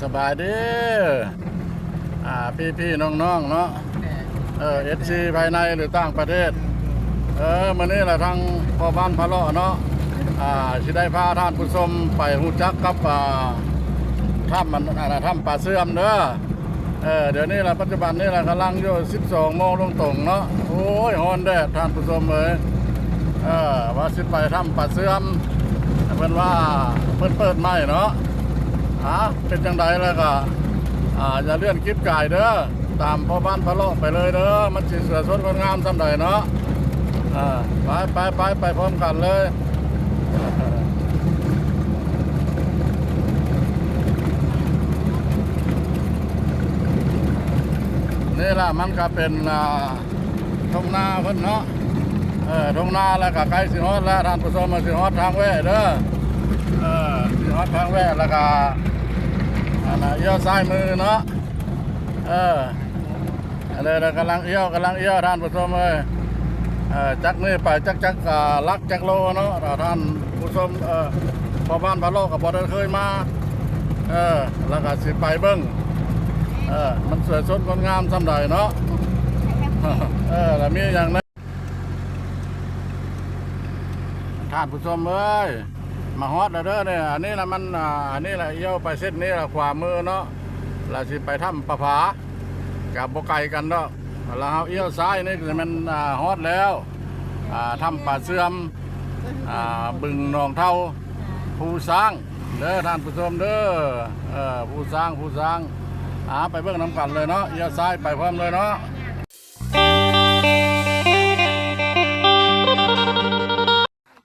ສະບາຍດີ ອ່າ ພີ່ໆ ນ້ອງໆ ເນາະ ເອີ ເອັຟຊີ ພາຍໃນ ຫຼື ຕ່າງປະເທດ. ເອີ ມື້ນີ້ລະທາງພໍ່ບ້ານພາເລາະເນາະ ອ່າ ຊິໄດ້ພາທ່ານຜູ້ຊົມໄປຮູ້ຈັກກັບ ອ່າ ຖ້ຳ ອັນ ອັນ ຖ້ຳປາເຊື່ອມເດີ. ເອີ ດຽວນີ້ລະ ປັດຈຸບັນນີ້ລະ ກຳລັງຢູ່ສິບສອງໂມງຕົງໆ ເນາະ. ໂອ້ຍ ຮ້ອນແດດທ່ານຜູ້ຊົມເອີຍ. ເອີ ວ່າຊິໄປຖ້ຳປາເຊື່ອມ ເພິ່ນວ່າເພິ່ນເປີດໃໝ່ເນາະ. ອາ ເປັນຈັ່ງໃດແລ້ວກະ ອາ ຢ່າເລື່ອນຄລິບກາຍເດີ ຕາມພໍ່ບ້ານພາເລາະໄປເລີຍເດີ ມັນຊິສວຍສົດງົດງາມສ່ຳໃດເນາະ. ເອີ ໄປໆໆ ໄປພ້ອມກັນເລີຍ. ນີ້ລະ ມັນກະເປັນ ອ່າ ທົ່ງນາເພິ່ນເນາະ. ເອີ ທົ່ງນາແລ້ວກະໃກ້ຊິຮອດແລ້ວທ່ານຜູ້ຊົມ ຊິຮອດທາງແວະເດີ. ເອີ ຊິຮອດທາງແວະແລ້ວກະ ອັນນ່າ ລ້ຽວຊ້າຍມືເນາະ. ເອີ ອັນນີ້ລະກຳລັງລ້ຽວ ກຳລັງລ້ຽວທ່ານຜູ້ຊົມເອີຍ. ເອີ ຈັກນີ້ໄປຈັກ ຈັກ ອ່າ ຫຼັກຈັກໂລເນາະ ຖ້າທ່ານຜູ້ຊົມ ເອີ ພໍ່ບ້ານພາເລາະກະບໍ່ໄດ້ເຄີຍມາ. ເອີ ແລ້ວກະຊິໄປເບິ່ງ ເອີ ມັນສວຍສົດງົດງາມສ່ຳໃດເນາະ. ເອີ ແລ້ວມີຫຍັງແດ່ ທ່ານຜູ້ຊົມເອີຍ ມາຮອດແລ້ວເດີນີ້. ອັນນີ້ລະມັນ ອ່າ ອັນນີ້ລະລ້ຽວໄປເສັ້ນນີ້ລະ ຂວາມືເນາະ ລະຊິໄປຖ້ຳປາຜາ ກະບໍ່ໄກກັນດອກ. ລະເຮົາລ້ຽວຊ້າຍນີ້ກະຊິແມ່ນ ອ່າ ຮອດແລ້ວ ອ່າ ຖ້ຳປາເຊື່ອມ ອ່າ ບຶງໜອງເທົາ ພູຊ້າງເດີທ່ານຜູ້ຊົມເດີ. ເອີ ພູຊ້າງ ພູຊ້າງ ອາ ໄປເບິ່ງນຳກັນເລີຍເນາະ. ລ້ຽວຊ້າຍໄປພ້ອມເລີຍເນາະ.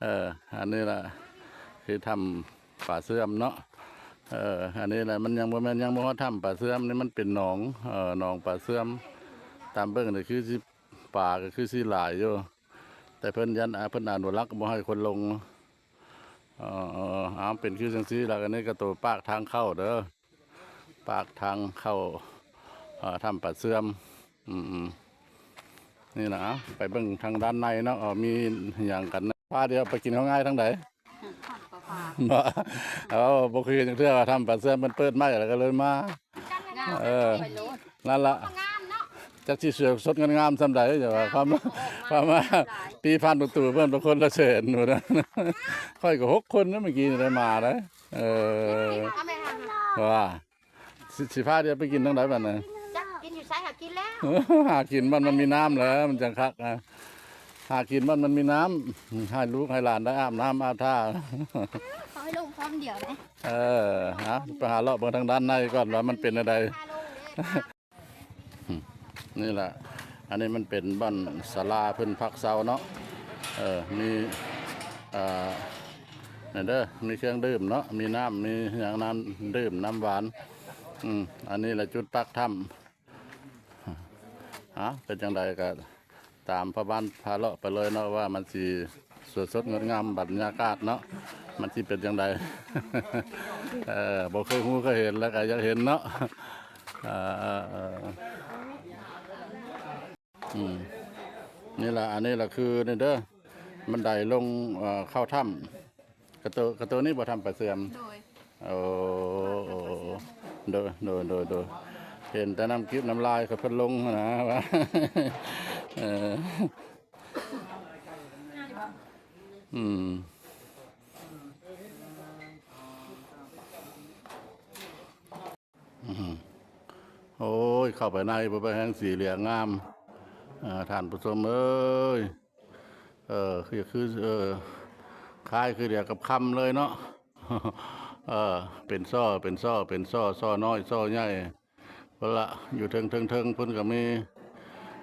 ເອີ ອັນນີ້ລະຄືຖ້ຳປາເຊື່ອມເນາະ. ເອີ ອັນນີ້ລະມັນຍັງບໍ່ແມ່ນ ຍັງບໍ່ຮອດຖ້ຳປາເຊື່ອມ ນີ້ມັນເປັນໜອງ ເອີ ໜອງປາເຊື່ອມ. ຕາມເບິ່ງນີ້ຄືຊິ ປາກະຄືຊິຫຼາຍຢູ່ ແຕ່ເພິ່ນຢ້ານ ອາ ເພິ່ນອະນຸລັກບໍ່ໃຫ້ຄົນລົງ. ເອີ ເອີ ເປັນຄືຈັ່ງຊີ້ລະ. ອັນນີ້ກະໂຕປາກທາງເຂົ້າເດີ ປາກທາງເຂົ້າ ເອີ ຖ້ຳປາເຊື່ອມ. ອືມ ນີ້ລະ ໄປເບິ່ງທາງດ້ານໃນເນາະ ເອີ ມີຫຍັງກັນ. ພາດຽວໄປກິນເຂົ້າງາຍທາງໃດ? ບໍ່ ເອົາ ບໍ່ເຄີຍເຫັນຈັກເທື່ອວ່າຖ້ຳປາເຊື່ອມມັນເປີດໃໝ່ ແລ້ວກະເລີຍມາ. ເອີ ນັ້ນລະ ຈັກຊິສວຍສົດງົດງາມສ່ຳໃດ ແຕ່ວ່າຄວາມ ຄວາມວ່າ ປີຜ່ານປະຕູເພິ່ນເປັນຄົນລະແສນພຸ້ນນະ. ຂ້ອຍກະຫົກຄົນນະ ມື້ກີ້ນີ້ໄດ້ມາໄດ໋. ເອີ ວ່າ ຊິ ຊິພາດຽວໄປກິນທາງໃດບັດນີ້? ຈັກກິນຢູ່ໃສ ຫາກິນແລ້ວ ຫາກິນບ່ອນມັນມີນ້ຳແລ້ວ ມັນຈັ່ງຄັກ. ຫາກິນບ່ອນມັນມີນ້ຳ ໃຫ້ລູກໃຫ້ຫຼານໄດ້ອາບນ້ຳອາບທ່າ. ເຂົາໃຫ້ລົງພ້ອມດຽວເດ້. ເອີ ຫາ ໄປຫາເລາະເບິ່ງທາງດ້ານໃນກ່ອນວ່າມັນເປັນແນວໃດ. ນີ້ລະ ອັນນີ້ມັນເປັນບ່ອນສາລາເພິ່ນພັກເຊົາເນາະ. ເອີ ມີ ອ່າ ນັ້ນເດີ ມີເຄື່ອງດື່ມເນາະ ມີນ້ຳ ມີຫຍັງ ນ້ຳດື່ມ ນ້ຳຫວານ. ອືມ ອັນນີ້ລະຈຸດປາກຖ້ຳ. ອາ ເປັນຈັ່ງໃດກະຕາມພໍ່ບ້ານພາເລາະໄປເລີຍເນາະ ວ່າມັນຊິສວຍສົດງົດງາມບັນຍາກາດເນາະ ມັນຊິເປັນຈັ່ງໃດ. ເອີ ບໍ່ເຄີຍຮູ້ເຄີຍເຫັນ ແລ້ວກະຢາກເຫັນເນາະ. ເອີ ເອີ ເອີ ອືມ ນີ້ລະ ອັນນີ້ລະຄືນີ້ເດີ ບັນໄດລົງ ເອີ ເຂົ້າຖ້ຳ. ກະໂຕ ກະໂຕນີ້ບໍ່ ຖ້ຳປາເຊື່ອມ? ໂດຍ ໂອ້ ໂດຍ ໂດຍ ໂດຍ ໂດຍ ເຫັນແຕ່ນ້ຳກິບນ້ຳລາຍເຂົາເພິ່ນລົງຫັ້ນນະ. ເອີ ອືມ ອືມ ໂອ້ຍ ເຂົ້າໄປໃນພຸ້ນ ໄປແຮງສີເຫຼືອງງາມ ເອີ ທ່ານຜູ້ຊົມເອີຍ. ເອີ ຄື ຄື ເອີ ຄ້າຍຄືດຽວກັບຄຳເລີຍເນາະ. ເອີ ເປັນສໍ້ ເປັນສໍ້ ເປັນສໍ້ ສໍ້ນ້ອຍ ສໍ້ໃຫຍ່ ພຸ້ນລະ ຢູ່ເທິງ ເທິງ ເທິງພຸ້ນກະມີ.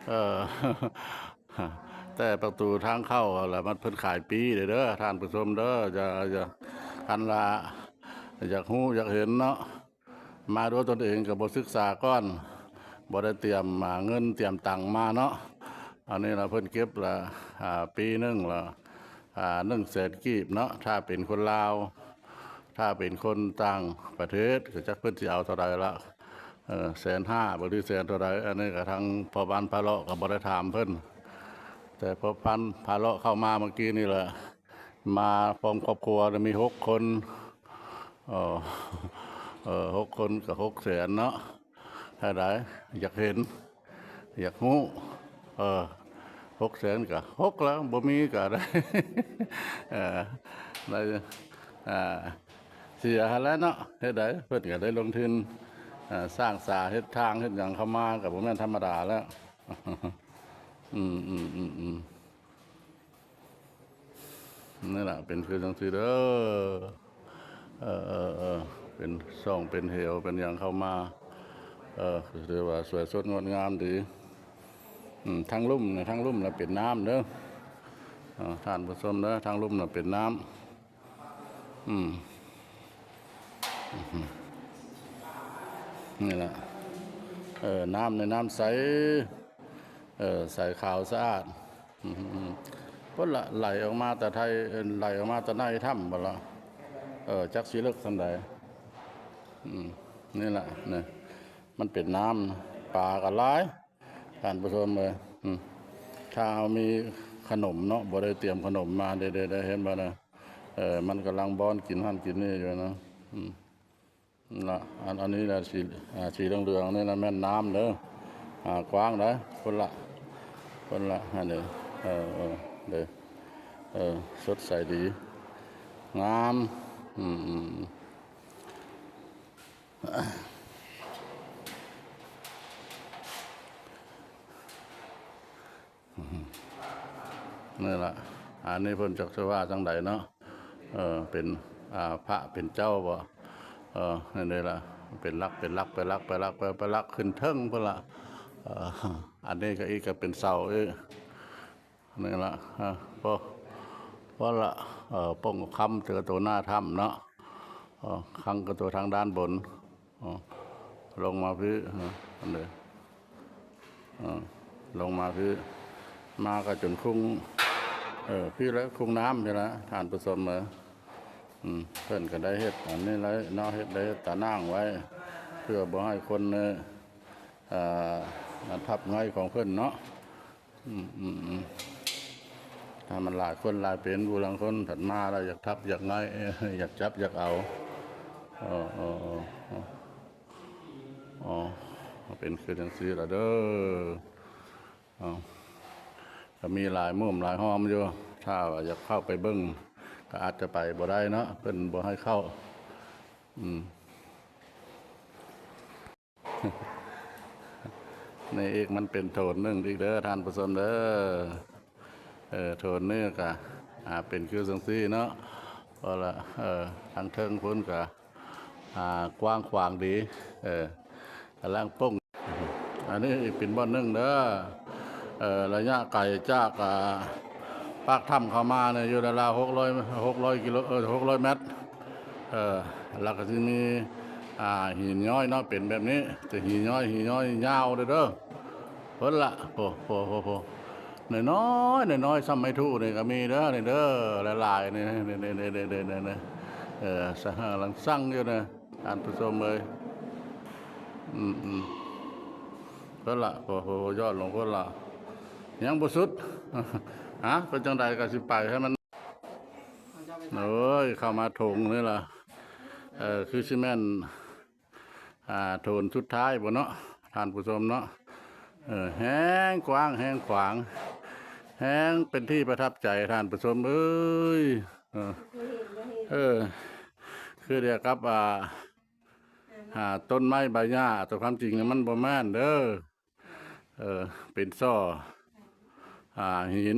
ເອີ ແຕ່ປະຕູທາງເຂົ້າລະ ມັນເພິ່ນຂາຍຟຣີເດີ ທ່ານຜູ້ຊົມເດີ. ຢ່າ ຢ່າ ຄັນວ່າຢາກຮູ້ຢາກເຫັນເນາະ ມາດ້ວຍຕົນເອງກະບໍ່ສຶກສາກ່ອນ ບໍ່ໄດ້ຕຽມ ອາ ເງິນຕຽມຕັງມາເນາະ. ອັນນີ້ລະເພິ່ນເກັບລະ ອາ ປີໜຶ່ງລະ ອາ ໜຶ່ງແສນກີບເນາະ ຖ້າເປັນຄົນລາວ. ຖ້າເປັນຄົນຕ່າງປະເທດກະຈັກເພິ່ນຊິເອົາເທົ່າໃດລະ ເອີ ແສນຫ້າບໍ ຫຼື ແສນເທົ່າໃດ. ອັນນີ້ກະທາງພໍ່ບ້ານພາເລາະກະບໍ່ໄດ້ຖາມເພິ່ນ ແຕ່ພໍ່ບ້ານພາເລາະເຂົ້າມາມື້ກີ້ນີ້ລະ ມາພ້ອມຄອບຄົວ ມີຫົກຄົນ. ເອີ ເອີ ຫົກຄົນກໍຫົກແສນເນາະ. ເທົ່າໃດ ຢາກເຫັນ ຢາກຮູ້ ເອີ ຫົກແສນກໍຫົກແລ້ວ ບໍ່ມີກໍໄດ້ ເອີ ໄດ້ ອ່າ ເສຍຫັ້ນແຫຼະເນາະ. ເຮັດໃດ ເພິ່ນກໍໄດ້ລົງທຶນ ເອີ ສ້າງສາ ເຮັດທາງເຮັດຫຍັງເຂົ້າມາ ກໍບໍ່ແມ່ນທຳມະດາແລ້ວ. ອືມໆໆໆ ນີ້ລະ ເປັນຄືຈັ່ງຊີ້ເດີ ເອີ ເອີ ເອີ ເປັນຊ່ອງເປັນເຫວເປັນຫຍັງເຂົ້າມາ ເອີ ຖືວ່າສວຍສົດງົດງາມດີ. ອືມ ທາງລຸ່ມນະ ທາງລຸ່ມລະເປັນນ້ຳເດີ ເອີ ທ່ານຜູ້ຊົມເດີ ທາງລຸ່ມນະເປັນນ້ຳ. ອືມ ນີ້ລະ ເອີ ນ້ຳໃນນ້ຳໃສ ເອີ ໃສຂາວສະອາດ. ອືມ ພຸ້ນລະ ໄຫຼອອກມາແຕ່ໄທ ເອີ ໄຫຼອອກມາແຕ່ໃນຖ້ຳພຸ້ນລະ ເອີ ຈັກຊິເລິກສ່ຳໃດ. ອືມ ນີ້ລະ ນີ້ ມັນເປັນນ້ຳ ປາກໍຫຼາຍ ທ່ານຜູ້ຊົມເອີຍ. ອືມ ຖ້າເຮົາມີຂະໜົມເນາະ ບໍ່ໄດ້ຕຽມຂະໜົມມາ ເດ້ໆ ເຫັນບໍ່ນະ ເອີ ມັນກຳລັງບອນກິນຫັ້ນກິນນີ້ຢູ່ນະ. ອືມ ລະ ອັນ ອັນນີ້ລະ ສີ ອ່າ ສີເຫຼືອງໆ ນີ້ລະແມ່ນນ້ຳເດີ ອ່າ ກວ້າງເດີ ພຸ້ນລະ ພຸ້ນລະ ຫັ້ນເດີ ເອີ ເອີ ເດີ ເອີ ສົດໃສດີ ງາມ. ອືມໆ ນີ້ລະ ອັນນີ້ເພິ່ນຈັກຊິວ່າຈັ່ງໃດເນາະ ເອີ ເປັນ ອ່າ ພະເປັນເຈົ້າບໍ ເອີ ນີ້ລະ ເປັນຫຼັກ ເປັນຫຼັກ ເປັນຫຼັກ ເປັນຫຼັກ ເປັນຫຼັກ ຂຶ້ນເທິງພຸ້ນລະ. ເອີ ອັນນີ້ກໍອີກກໍເປັນເສົາອີກ ນີ້ລະ ເອີ ພໍ ພໍລະ ເອີ ປ້ອງຄຳເທື່ອໂຕໜ້າຖ້ຳເນາະ ເອີ ຄັງກໍໂຕທາງດ້ານບົນ. ອໍ ລົງມາພີ້ ເອີ ອັນເດ ເອີ ລົງມາພີ້ ມາກໍຈົນຄຸ້ງ ເອີ ພີ້ແຫຼະຄຸ້ງນ້ຳພີ້ລະ ທ່ານຜູ້ຊົມເອີຍ. ອືມ ເພິ່ນກໍໄດ້ເຮັດອັນນີ້ໄວ້ເນາະ ເຮັດ ໄດ້ເຮັດຕາໜ່າງໄວ້ ເພື່ອບໍ່ໃຫ້ຄົນ ເອີ ເອີ ມາທັບໄງ່ຂອງເພິ່ນເນາະ. ອືມ ອືມ ອືມ ຖ້າມັນຫຼາຍຄົນຫຼາຍເປັນ ຜູ້ລາງຄົນຖັດມາແລ້ວຢາກທັບຢາກໄງ່ ຢາກຈັບຢາກເອົາ. ເອີ ເອີ ເອີ ເອີ ເປັນຄືຈັ່ງຊີ້ລະເດີ. ເອົາ ກໍມີຫຼາຍມຸມຫຼາຍຫ້ອມຢູ່ ຖ້າວ່າຢາກເຂົ້າໄປເບິ່ງ ກໍອາດຈະໄປບໍ່ໄດ້ເນາະ ເພິ່ນບໍ່ໃຫ້ເຂົ້າ. ອືມ ນີ້ອີກ ມັນເປັນໂຖນໜຶ່ງອີກເດີທ່ານຜູ້ຊົມເດີ. ເອີ ໂຖນນີ້ກະ ອ່າ ເປັນຄືຈັ່ງຊີ້ເນາະ ເພາະລະ ເອີ ທາງເທິງພຸ້ນກະ ອ່າ ກວ້າງຂວາງດີ ເອີ ກຳລັງປົງ. ອັນນີ້ອີກເປັນບ່ອນໜຶ່ງເດີ ເອີ ໄລຍະໄກຈາກ ອ່າ ປາກຖ້ຳເຂົ້າມານີ້ຢູ່ລາວໆ ຫົກຮ້ອຍ ຫົກຮ້ອຍກິໂລ ເອີ ຫົກຮ້ອຍແມັດ. ເອີ ແລ້ວກໍຊິມີ ອ່າ ຫີນຍ້ອຍເນາະ ເປັນແບບນີ້ ແຕ່ຫີນຍ້ອຍ ຫີນຍ້ອຍຍາວເດີ ເດີ ເພິ່ນລະ ໂອ້ ໂອ້ ໂອ້ ໂອ້ ນ້ອຍໆ ນ້ອຍໆ ສ່ຳໄມ້ທູ່ນີ້ກໍມີເດີ ນີ້ເດີ ຫຼາຍໆ ນີ້ ນີ້ ນີ້ ນີ້ ນີ້ ນີ້ ເອີ ສະຫະລັງສັງຢູ່ນະ ທ່ານຜູ້ຊົມເອີຍ. ອືມໆ ເພິ່ນລະ ໂອ້ໂຫ ຍອດລົງເພິ່ນລະ ຍັງບໍ່ສຸດ ຮະ ເປັນຈັ່ງໃດກໍຊິໄປໃຫ້ມັນ ໂອ້ຍ ເຂົ້າມາຖົງນີ້ລະ ເອີ ຄືຊິແມ່ນ ອ່າ ໂຖນສຸດທ້າຍບໍ່ເນາະ ທ່ານຜູ້ຊົມເນາະ. ເອີ ແຮງກວ້າງ ແຮງຂວາງ ແຮງເປັນທີ່ປະທັບໃຈ ທ່ານຜູ້ຊົມເອີຍ. ເອີ ເອີ ຄືດຽວກັບ ອ່າ ອ່າ ຕົ້ນໄມ້ໃບຫຍ້າ ແຕ່ຄວາມຈິງມັນບໍ່ແມ່ນເດີ. ເອີ ເປັນສໍ່ ອ່າ ຫີນ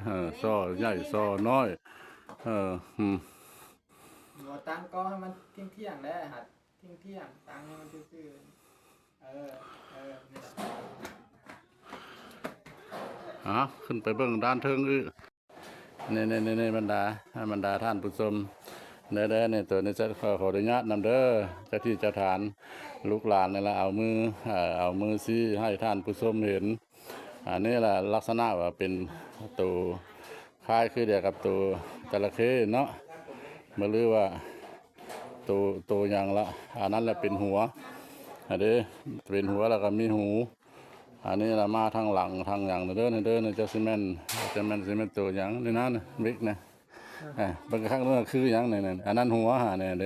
ເອີ ສໍ່ໃຫຍ່ ສໍ່ນ້ອຍ ເອີ ອືມ ບໍ່ ຕັ້ງກໍໃຫ້ມັນທ່ຽງໆ ແຫຼະ ຫັດທ່ຽງໆ ຕັ້ງໃຫ້ມັນຊື່ໆ ເອີ ເອີ ນີ້ລະ ເອົາ ຂຶ້ນໄປເບິ່ງດ້ານເທິງອີກ. ນີ້ໆໆ ບັນດາ ບັນດາທ່ານຜູ້ຊົມ ເດີໆ ນີ້ ໂຕນີ້ຈະຂໍ ຂໍອະນຸຍາດນຳເດີ ເຈົ້າທີ່ເຈົ້າທານ ລູກຫຼານນີ້ລະ ເອົາມື ເອົາມືຊີ້ໃຫ້ທ່ານຜູ້ຊົມເຫັນ. ອັນນີ້ລະ ລັກສະນະວ່າເປັນໂຕຄ້າຍຄືດຽວກັບໂຕຈະລະເຂເນາະ ບໍ່ ຫຼືວ່າໂຕ ໂຕຫຍັງລະ ອັນນັ້ນລະເປັນຫົວ ອັນເດ ເປັນຫົວ ແລ້ວກໍມີຫູ. ອັນນີ້ລະມາທາງຫຼັງທາງຫຍັງເດີ ເດີ ຈັກຊິແມ່ນ ຈັກແມ່ນ ຊິແມ່ນໂຕຫຍັງນີ້ນະ ບິກນະ ເບິ່ງຄັກເດີ ຄືຫຍັງນີ້ ອັນນັ້ນຫົວຫັ້ນເດ.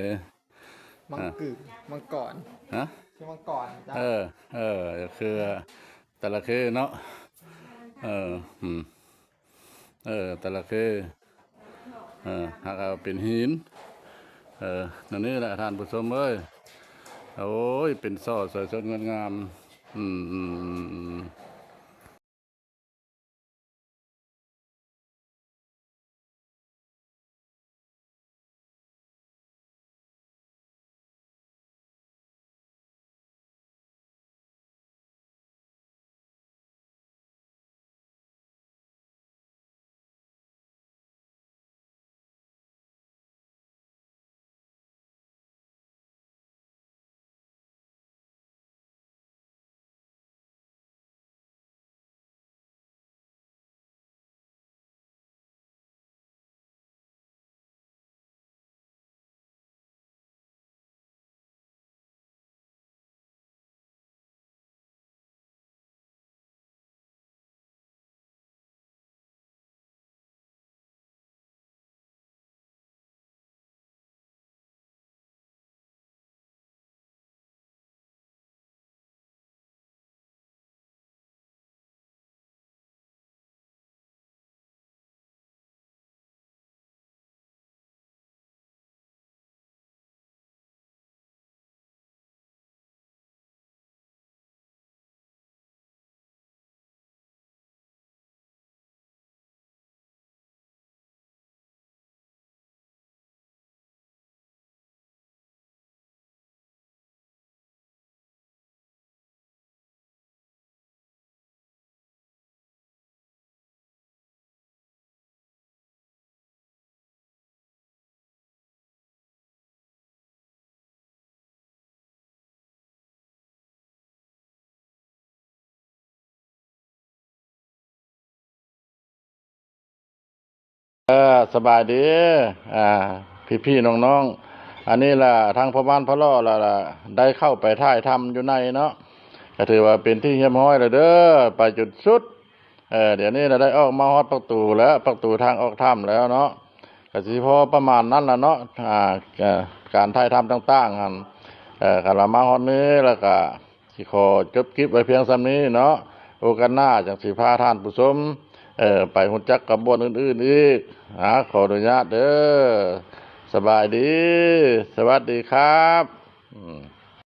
ມັງກີ ມັງກອນ ຮະ? ຊື່ມັງກອນເຈົ້າ. ເອີ ເອີ ຄືແຕ່ລະຄືເນາະ ເອີ ອືມ ເອີ ແຕ່ລະຄື ເອີ ຫາກເອົາເປັນຫີນ ເອີ ແນວນີ້ແຫຼະທ່ານຜູ້ຊົມເອີຍ. ໂອ້ຍ ເປັນສໍ້ສວຍສົດງົດງາມ ອືມໆໆ. ເອີ ສະບາຍດີ ອ່າ ພີ່ໆນ້ອງໆ ອັນນີ້ລະທາງພໍ່ບ້ານພໍ່ຫຼໍ່ລະ ລະໄດ້ເຂົ້າໄປຖ່າຍທຳຢູ່ໃນເນາະ ກະຖືວ່າເປັນທີ່ຮຽບຮ້ອຍແລ້ວເດີ ໄປຈົນສຸດ. ເອີ ດຽວນີ້ລະໄດ້ອອກມາຮອດປະຕູແລ້ວ ປະຕູທາງອອກຖ້ຳແລ້ວເນາະ ກະຊິພໍປະມານນັ້ນລະເນາະ ອ່າ ການຖ່າຍທຳຕ່າງໆຫັ້ນ ເອີ ຄັນວ່າມາຮອດນີ້ລະກະ ຊິຂໍຈົບຄລິບໄວ້ພຽງສ່ຳນີ້ເນາະ ໂອກາດໜ້າຈັ່ງຊິພາທ່ານຜູ້ຊົມ ເອີ ໄປຮູ້ຈັກກັບບ່ອນອື່ນໆອີກ ອາ ຂໍອະນຸຍາດເດີ ສະບາຍດີ ສະຫວັດດີຄັບ.